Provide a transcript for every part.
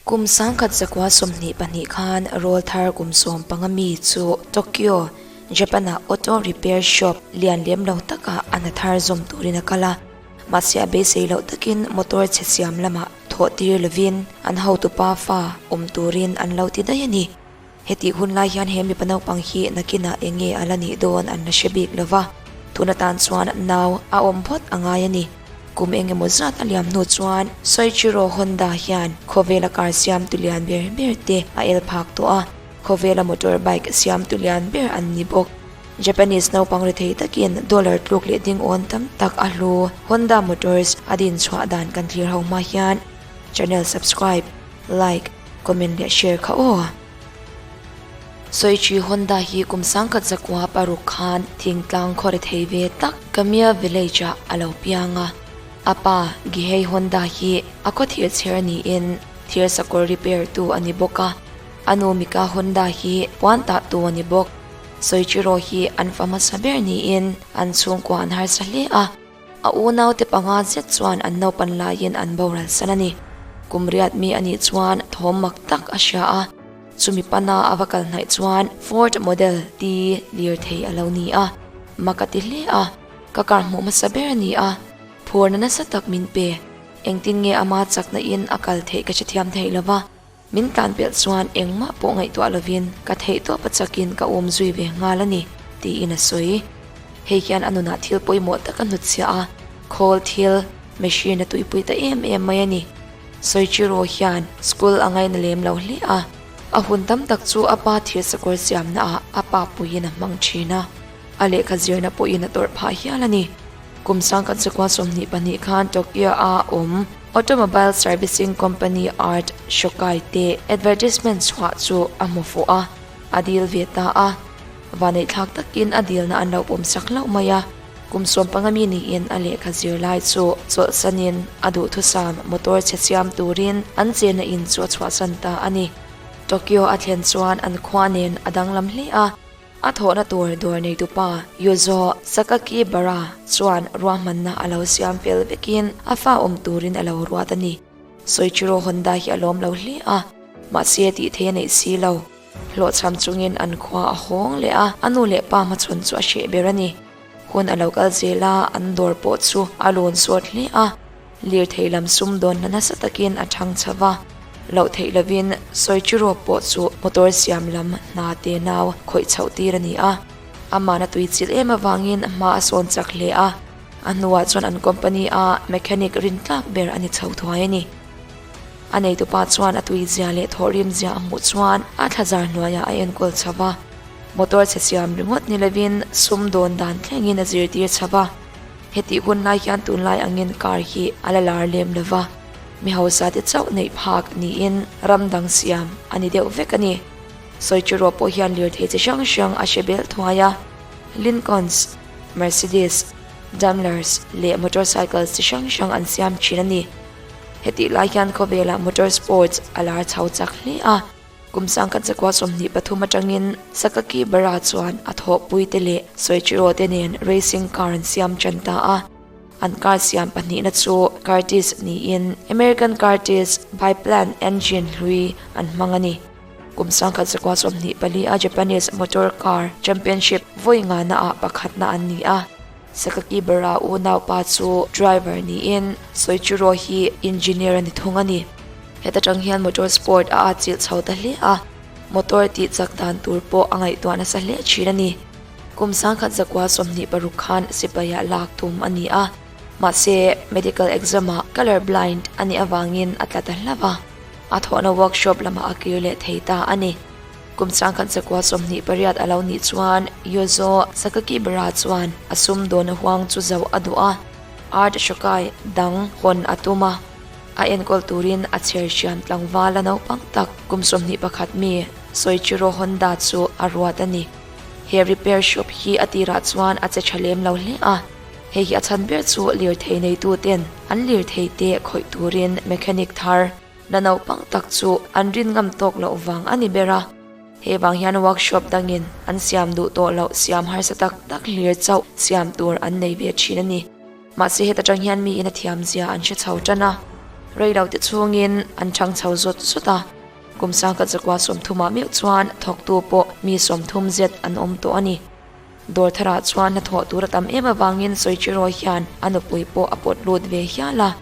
Kum 1922 khan rawlthar kum 15 mi chu Tokyo, Japan-a auto repair shop lian lem lo takah a hna thar zawm turin a kal a. Mahse a beisei loh takin motor chhe siam lamah thawh tir lovin an hotupa fa awm turin an lo ti daih a ni. Hetih hun lai hian he mipa naupang hi nakinah eng nge a la nih dawn an la hre bik lo va, tun atan chuan nau a awm phawt a ngai a ni. Kum eng emaw zat a liam hnu chuan Soichiro Honda hian khawvela car siamtu lian ber ber te a el phak tawh a, khawvela motor bike siamtu lian ber an ni bawk. Japanese naupang rethei takin dollar tluk leh ding awn tam tak a hlu Honda Motors a din chhuah dan kan thlir ho hma hian channel subscribe, like, comment leh share kha aw. Soichi Honda hi kum 1906 khan thingtlang khaw rethei ve tak Kamiya village ah a lo piang a. A pa Gihei Honda hi a khaw thir chher niin thir sakawr repair tu a ni bawk a. A nu Mika Honda hi puan tah tu a ni bawk. Soichiro hi an fa hmasa ber niin an chhungkua an harsa hle a. A unaute panga zet chuan an naupan laiin an boral san a ni. Kum riat mi a nih chuan thawm mak tak a hria a. Chumi pana a va kal hnaih chuan Ford Model T lirthei a lo ni a. Mak a ti hle a, Ka kar hmuh hmasa ber a ni a, phurna nasa tak min pe. Engtin nge ama chakna in a kal theih ka hrethiam thei lo va. Min tlan pelh chuan engmah pawh ngaihtuah lovin ka theihtawp a chakin ka awm zui ve nghal a ni, tiin a sawi. Hei hian a nunah thil pawimawh tak a hnutchhiah a, khawl thil, machine a tuipui ta em em mai a ni. Soichiro hian school a ngaina lem lo hle a, a hun tam tak chu a pa thil sakawr siamnaah a pa puiin a hmang thin a, a lehkha zirna pawhin a tawrh phah hial a ni. Kum 1922 khan Tokyo-a awm Automobile Servicing Company Art Shokai te advertisement chhuah chu a hmu fuh a, a dil ve ta a. Vaneihthlak takin a dilna an lo pawmsak hlauh mai a. Kum 15 mi niin a lehkha zir lai chu chawlhsanin a duhthusam motor chhe siam turin an chenna in chu a chhuahsan ta a ni. Tokyo a thlen chuan an khua nen a danglam hle a. A thawhna tur dawr neitupa Yuzo Sakakibara chuan ruahmanna a lo siam fel vekin a fa awm turin a lo ruat a ni. Soichiro Honda hi a lawm lo hle a, mahse tih thei a neih si lo. Hlawhchham chungin an khua a hawng leh a, a nu leh pa hmachhawn chu a hreh ber a ni. Hun a lo kal zel a, an dawr pawh chu a lawn sawt hle a. Lirthei lam sumdawnna nasa takin a thang chho va, loh theih lovin Soichiro pawh chu motor siam lam hna te nau khawih chhoh tir a ni a. Amahna tui chilh em avangin hma a sawn chak hle a, a hnuah chuan an company a mechanic rin tlak ber a ni chho thuai a ni. A neitupa chuan a tui zia leh thawhrim zia a hmuh chuan a thlazar hnuaiah a enkawl chho va, motor chhe siam ringawt ni lovin sumdawn dan thlengin a zirtir chho va. Hetih hun lai hian tunlai angin car hi a la lar lem lo va, mi hausa te chauh neih phak niin ram dang siam a ni deuh vek a ni. Soichiro pawh hian lirthei chi hrang hrang a hre bel thuai a, Lincolns, Mercedes, Daimlers leh motorcycles chi hrang hrang an siam thin a ni. Hetih lai hian khawvelah motor sports a lar chho chak hle a. Kum 1923 atangin Sakaki Bara chuan a thawhpuite leh Soichiro te nen racing car an siam tan ta a. An car siam pahnihna chu Curtiss niin American Curtiss biplane engine hlui an hmang a ni. Kum 1924 a Japanese Motor Car Championship vawi ngana ah pakhatna an ni a. Sakaki Bara unaupa chu driver niin Soichiro hi engineer a ni thung a ni. Heta tang hian motor sport a atchilh chho ta hle a, motor tih chak dan tur pawh a ngaihtuah nasa hle thin a ni. Kum 1926 khan sipai ah lak tum a ni a, mahse medical exam ah colour blind a nih avangin a tla ta hlauh a, a thawhna workshop lamah a kir leh thei ta a ni. Kum 1928 a lo nih chuan Yuzo Sakakibara chuan a sumdawn huang chu zoh a duh a, art shokai dang hawn a tum a. A enkawl turin a chher hriam tlangval a naupang tak kum 21 mi Soichiro Honda chu a ruat a ni. He repair shop hi a tirah chuan a che tha lem lo hle a, hei hi a chhan ber chu lirthei neituten an lirthei te khawih turin mechanic thar la naupang tak chu an rin ngam tawk loh vang a ni ber a. Hei vang hian workshop dangin an siam duh tawh loh siam harsa tak tak hlir chauh siam tur an nei ve thin a ni. Mahse heta tang hian miin a thiam zia an hre chho tan a. Reilo te chhungin an chang chho zawt zawt a, kum sangkhat zakua sawmthumah meuh chuan thawktu pawh mi 30 zet an awm tawh a ni. Dawr tharah chuan hnathawh tur a tam em avangin Soichiro hian a nupui pawh a pawt lut ve hial a.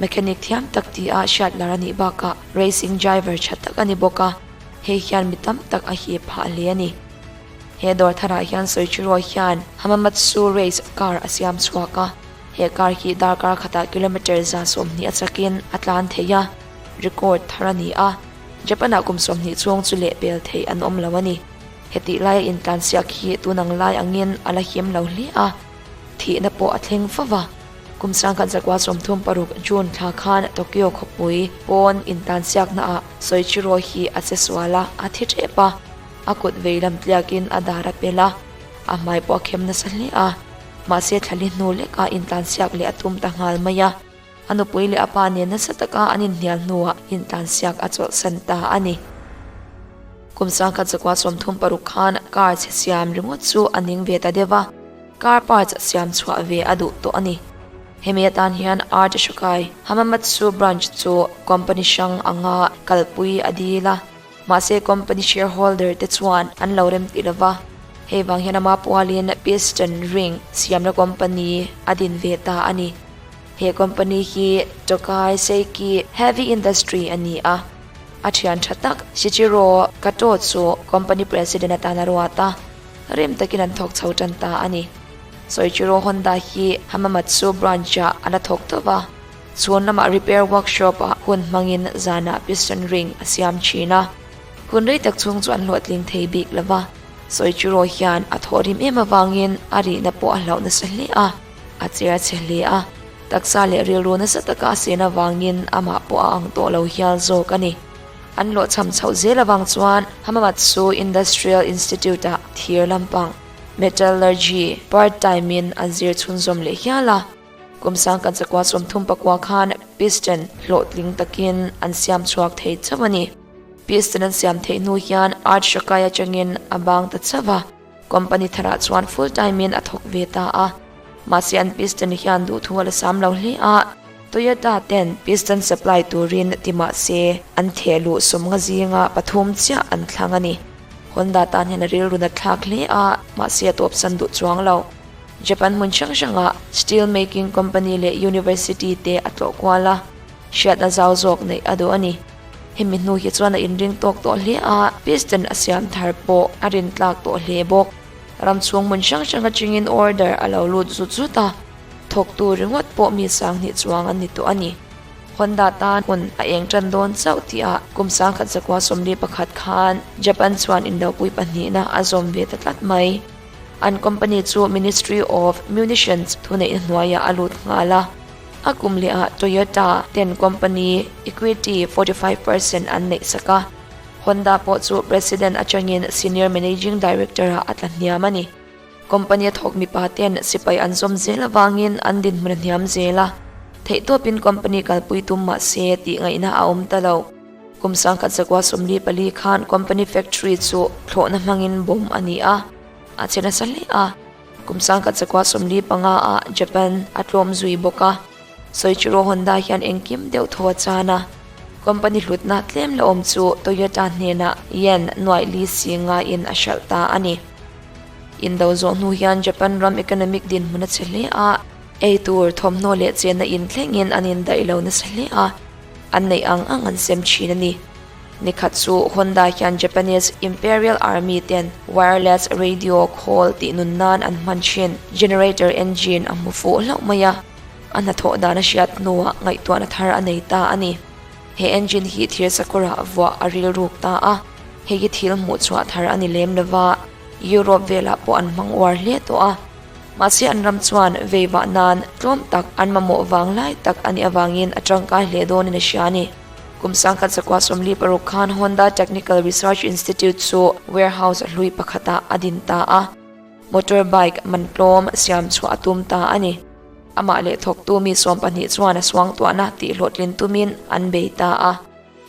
Mechanic thiam tak ti a hriat lar a nih bakah racing driver tha tak a ni bawk a, hei hian mi tam tak a hip phah hle a ni. He dawr tharah hian Soichiro hian Hamamatsu race car a siam chhuak a, he car hi darkar khatah kilometre 120 a chakin a tlan thei a, record thar a ni a, Japan-ah kum 20 chhung chu lehpel theih an awm lo a ni. Hetih laia intlansiak hi tunang lai angin a la him lo hle a, thihna pawh a thleng fo va. Kum 1936 June thla khan Tokyo khawpui pawn intlansiaknaah Soichiro hi a che sual a, a thi tep a. A kut vei lam tliakin a dar a pel a, a hmai pawh a khem nasa hle a. Mahse thlali hnu lekah intlansiak leh a tum ta nghal mai a. A nupui leh a pa nen nasa taka an inhnial hnuah intlansiak a chawlhsan ta a ni. Kum 1936 khan car chhe siam ringawt chu a ning ve ta deuh a, car parts siam chhuah ve a duh tawh a ni. Hemi atan hian Art Shokai Hamamatsu branch chu company hrang anga kalpui a dil a, mahse company shareholder te chuan an lo rem ti lova. Hei vang hian ama pualin piston ring siamna company a din ve ta a ni. He company hi Tokai Seiki Heavy Industry a ni a. A thian tha tak Shichiro Kato chu company president atan a ruat a, rem takin an thawk chho tan ta a ni. Soichiro Honda hi Hamamatsu branch-ah a la thawk tawh a, chhun lamah repair workshop-ah hun hmangin zanah piston ring a siam thin a. Hun rei tak chhung chu an hlawhtling thei bik lo va, Soichiro hian a thawh rim em avangin a rihna pawh a hlauh nasa hle a, a cher chhe hle a. Taksa leh rilru nasa taka a sen avangin amah pawh a ang tawh lo hial zawk a ni. An hlawhchham chhoh zel avang chuan Hamamatsu Industrial Institute-ah thir lampang, Metallurgy, part time-in a zir chhunzawm leh hial a. Kum 1934 khan piston hlawhtling takin an siam chhuak thei chauh a ni. Piston an siam theih hnu hian Art Shokai atangin a bang ta chauh a. Company tharah chuan full time in a thawk ve ta a. Mahse an piston hian duhthu a la sam lo hle a. Toyota ten piston supply turin ti mahse an theh luh sawmnga zinga pathum chiah an thlang a ni. Honda tan hian a rilru na thlak hle a, mahse a tawpsan duh chuang lo. Japan hmun hrang hrangah steel making company leh university te a tlawh kual a, hriatna zau zawk neih a duh a ni. Hemi hnu hi chuan a inring tawk tawh hle a, piston a siam thar pawh a rin tlak tawh hle bawk. Ram chhung hmun hrang hrang atangin order a lo lut zut zut a, thawktu ringawt pawh mi 2000 chuang an ni tawh a ni. Honda tan hun a eng tan dawn chauh tihah kum 1941 khan Japan chuan indopui pahnihna a zawm ve ta tlat mai. An company chu Ministry of Munitions thuneihna hnuaiah a lut nghal a. A kum lehah Toyota ten company equity 45% an neih sak a. Honda pawh chu president atangin senior managing director-ah a tla hniam a ni. Company a thawk mipa ten sipai an zawm zel avangin an dinhmun a hniam zel a. Theihtawpin company kalpui tum mah se tih ngaihna a awm ta lo. Kum 1944 khan company factory chu thlawhna hmangin bomb a ni a, a che nasa hle a. Kum 1945 ah Japan a tlawm zui bawk a. Soichiro Honda hian engkim deuh thaw a chan a. Company hlutna tlem la awm chu Toyota hnenah yen nuaih li si ngaiin a hralh ta a ni. Indo zawh hnu hian Japan ram economic dinhmun a che hle a, ei tur thawmhnaw leh chenna in thlengin an indaih lo nasa hle a, an neih ang ang an sem thin a ni. Nikhat chu Honda hian Japanese Imperial Army ten wireless radio call tih nun nan an hman thin generator engine a hmu fuh hlauh mai a, a hnathawh dan a hriat hnuah ngaihtuahna thar a nei ta a ni. He engine hi thir sakawrah vuah a rilruk ta a, hei hi thil hmuh chhuah thar a ni lem lova, Europe velah pawh an hmang uar hle tawh a. Mahse an ram chuan veivah nan tlawm tak an mamawh vang lai tak a nih avangin a tangkai hle dawnin a hria a ni. Kum 1946 khan Honda Technical Research Institute chu warehouse hlui pakhatah a din ta a, motorbike man tlawm siam chhuah a tum ta a ni. Amah leh thawktu mi 12 chuan a suangtuahna tih hlawhtlin tumin an bei ta a.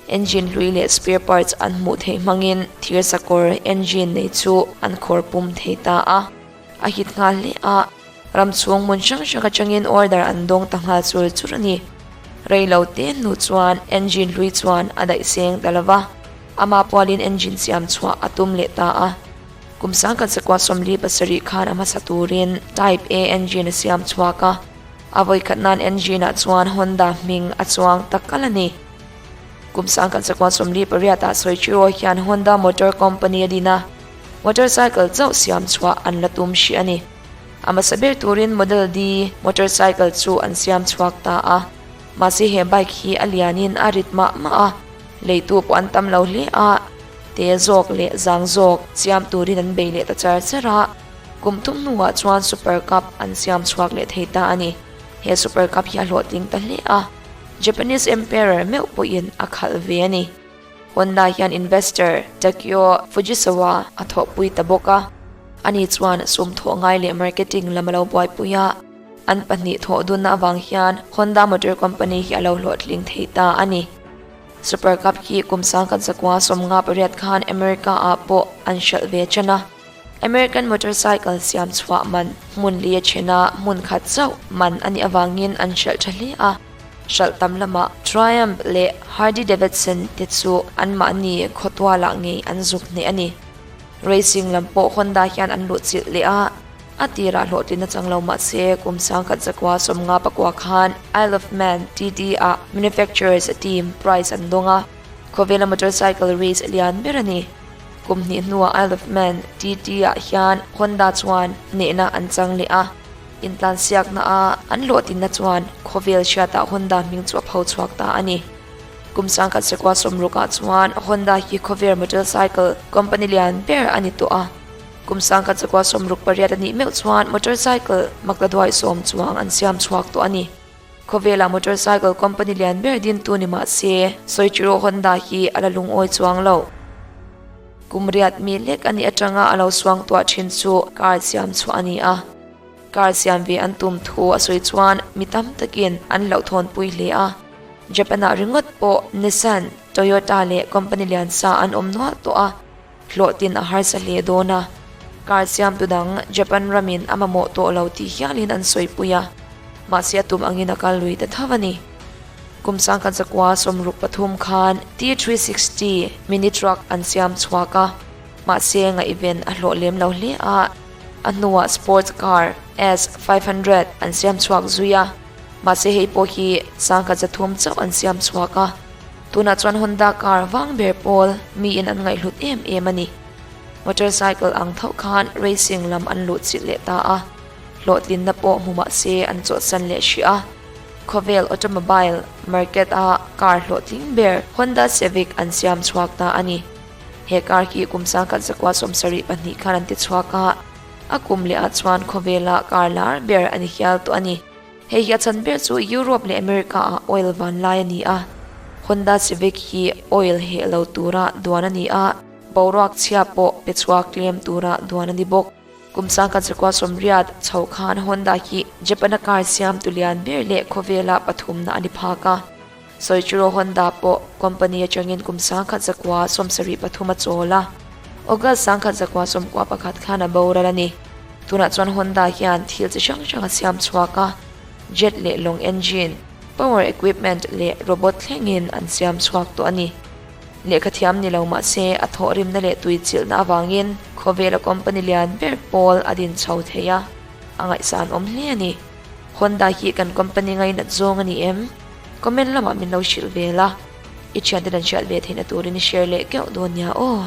Engine hlui leh spare parts an hmuh theih hmangin thir sakawr engine nei chu an khawr pum thei ta a. A hit nghal hle a, ram chhung hmun hrang hrang atangin order an dawng ta nghal chur chur a ni. Rei lo te hnu chuan engine hlui chuan a daih seng ta lo va, ama pualin engine siam chhuah a tum leh ta a. Kum 1947 khan a hmasa turin Type A engine a siam chhuak a, a vawikhat nan engine ah chuan Honda hming a chuang tak kal a ni. Kum 1948 ah Soichiro hian Honda Motor Company a din a, motorcycle chauh siam chhuah an la tum hrih a ni. A hmasa ber turin Model D motorcycle chu an siam chhuak ta a, mahse he bike hi a lianin a rit mah mah a, leitu pawh an tam lo hle a, te zawk leh zang zawk siam turin an bei leh ta char char a, kum thum hnuah chuan Super Cup an siam chhuak leh thei ta a ni. He Super Cup hi a hlawhtling ta hle a, Japanese Emperor meuh pawhin a khalh ve a ni. Honda hian investor Takeo Fujisawa a thawhpui ta bawk a, ani chuan sum thawh ngai leh marketing lam a lo buaipui a, an pahnih thawh dunna avang hian Honda Motor Company hi a lo hlawhtling thei ta a ni. Super Cup hi kum 1958 khan America ah pawh an hralh ve ṭan a, American motorcycle siam chhuah man hmun li a ṭhen a, hmun khat chauh man a nih avangin an hralh ṭha hle a. Hralh tam lamah Triumph leh Harley Davidson te chu anmahni khawtualah ngei an zuk hneh a ni. Racing lam pawh Honda hian an luhchilh leh a, a tirah hlawhtlin a chang lo mah se kum 1959 khan Isle of Man TT ah Manufacturers Team prize an dawng a, khawvela motorcycle race lian ber a ni. Kum hnih hnuah Isle of Man TT ah hian Honda chuan hnehna an chang leh a. Intlansiakna a an hlawhtinna chuan khawvel hriatah Honda hming chu a pho chhuak ta a ni. Kum 1960 ah chuan Honda hi khawvel motorcycle company lian ber a ni tawh a. Kum 1968 a nih meuh chuan motorcycle maktaduai sawm chuang an siam chhuak tawh a ni. Khawvela motorcycle company lian ber dintu ni mah se Soichiro Honda hi a la lungawi chuang lo. Kum riat mi lek a nih atanga a lo suang tuah thin chu car siam chhuah a ni a. Car siam ve an tum thu a sawi chuan mi tam takin an hlauhthawnpui hle a. Japan-ah ringawt pawh Nissan, Toyota leh company lian sa an awm nual tawh a, hlawhtin a harsa hle dawn a. Car siamtu dang Japan ramin a mamawh tawh lo tih hialin an sawipui a, mahse a tum angin a kal lui ta tho a ni. Kum 1963 khan T360 mini truck an siam chhuak a, mahse ngaihven a hlawh lem lo hle a, a hnuah sports car S500 an siam chhuak zui a, mahse hei pawh hi 1300 chauh an siam chhuak a, tunah chuan Honda car vang ber pawl miin an ngaihhlut em em a ni. Motorcycle ang tho khan racing lam an luhchilh leh ta a, hlawhtlinna pawh hmu mahse an chawlhsan leh hrih a. Khawvel automobile market a car hlawhtling ber Honda Civic an siam chhuak ta a ni. He car hi kum 1972 khan an ti chhuak a, a kum leh ah chuan khawvela car lar ber a ni hial tawh a ni. Hei hi a chhan ber chu Europe leh America ah oil van lai a ni a, Honda Civic hi oil heh lo tura duan a ni a, boruak chhia pawh pe chhuak tlem tura duan a ni bawk. Kum 1980 chho khan Honda hi Japan-a car siamtu lian ber leh khawvela pathumna a ni phak a. Soichiro Honda pawh company atangin kum 1973 a chawl a, August 1991 khan a boral a ni. Tunah chuan Honda hian thil chi hrang hrang a siam chhuak a, jet leh lawng engine, power equipment leh robot thlengin an siam chhuak tawh a ni. Lehkha thiam ni lo mah se a thawhrimna leh tuichilhna avangin khawvela company lian ber pawl a din chho thei a, a ngaihsan awm hle a ni. Honda hi kan company ngainat zawng a ni em? Comment lamah min lo hrilh ve la, i thiante dan hriat ve theihna turin i share leh keuh dawn nia aw.